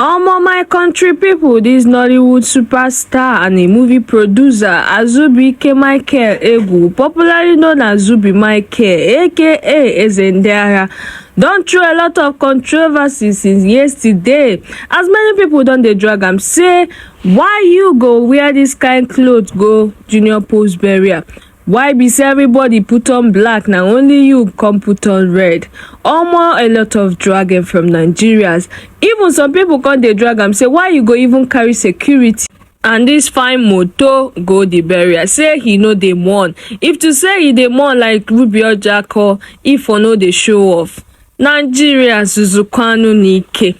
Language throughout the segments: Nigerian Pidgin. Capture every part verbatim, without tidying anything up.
Omo, my country people, this Nollywood superstar and a movie producer, Azubuike Michael Egwu, popularly known as Zubi Michael, aka Ezendeara, don throw a lot of controversy since yesterday, as many people don dey drag am say, "Why you go wear this kind cloth go Junior Pope burial? Why be say everybody put on black, na only you come put on red?" Omo, a lot of dragging from Nigerians. Even some people come dey drag am say, "Why you go even carry security and this fine motor go the burial?" Say he no dey mourn. If to say he dey mourn like Ruby Ojako, if for no dey show off. Nigeria, Suzukwanu Nike.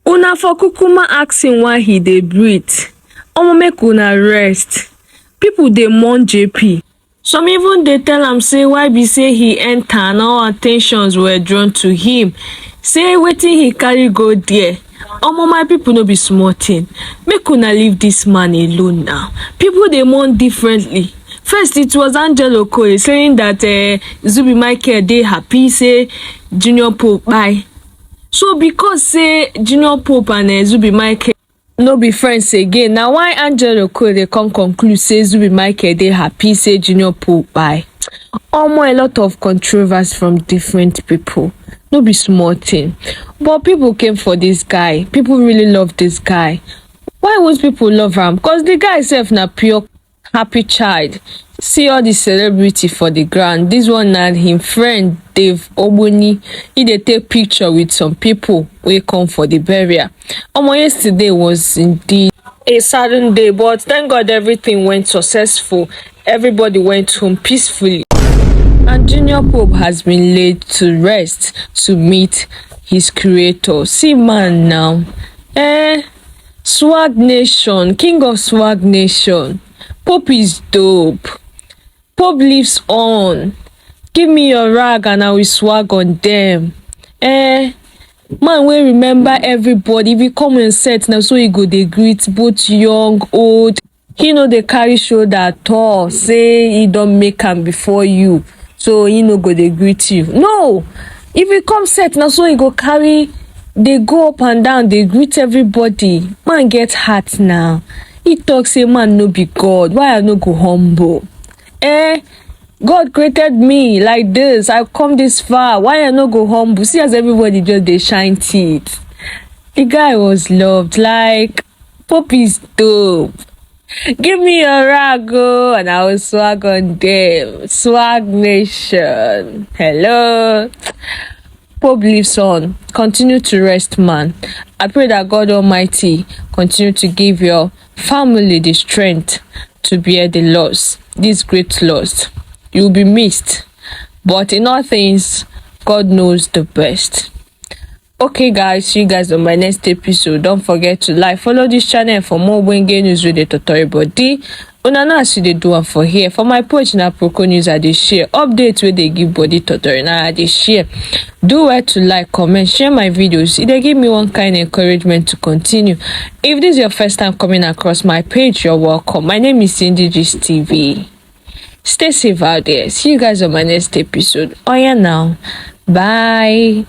Una for kukuma asking why he dey breathe. Omo, make una rest. People dey mourn J P. Some even dey tell am say, why be say he enter and all attentions were drawn to him? Say wetin he carry go there. Omo, my people, no be small thing. Make una leave this man alone now. People dey mourn differently. First, it was Angelo Okoye saying that uh, Zubi Michael dey happy, say Junior Pope kpai. So because say Junior Pope and uh, Zubi Michael no be friends again, na why Angelo Okoye dey come conclude say Zubi Michael dey happy say Junior Pope kpai. Omo, a lot of controversy from different people. No be small thing. But people came for this guy. People really love this guy. Why won't people love am? Because the guy sef na pure happy child. See all the celebrity for the ground. This one na him friend Dave Ogboni. He dey take picture with some people wey come for the burial. Omo, yesterday was indeed a sadden day, but thank God everything went successful. Everybody went home peacefully. And Junior Pope has been laid to rest to meet his creator. See man now. Eh, Swag Nation, king of Swag Nation. Pope is dope. Pope lives on. Give me your rag and I will swag on them. Eh, man wey remember everybody. If you come on set, na so you go dey greet both young, old. He no dey carry shoulder at all, say he don make am before you, so he no go dey greet you. No, if you come set, na so he go carry, dey go up and down, dey greet everybody. Man get heart now. He talk say man no be God, why I no go humble? Eh, God created me like this, I come this far, why I no go humble? See as everybody just dey shine teeth. The guy was loved. Like, Pope is dope. Give me your rag, oh, and I will swag on them. Swag Nation. Hello. Pope lives on. Continue to rest, man. I pray that God Almighty continue to give your family the strength to bear the loss, this great loss. You'll be missed. But in all things, God knows the best. Okay, guys, see you guys on my next episode. Don't forget to like, follow this channel for more ogbonge news wey dey totori body. Una know as you dey do am for here. For my page na Proko News I dey share. Updates wey dey give body totori na I dey share. Do well to like, comment, share my videos. E dey give me one kind encouragement to continue. If this is your first time coming across my page, you're welcome. My name is Cindy Gist T V. Stay safe out there. See you guys on my next episode. Oh yeah, now. Bye.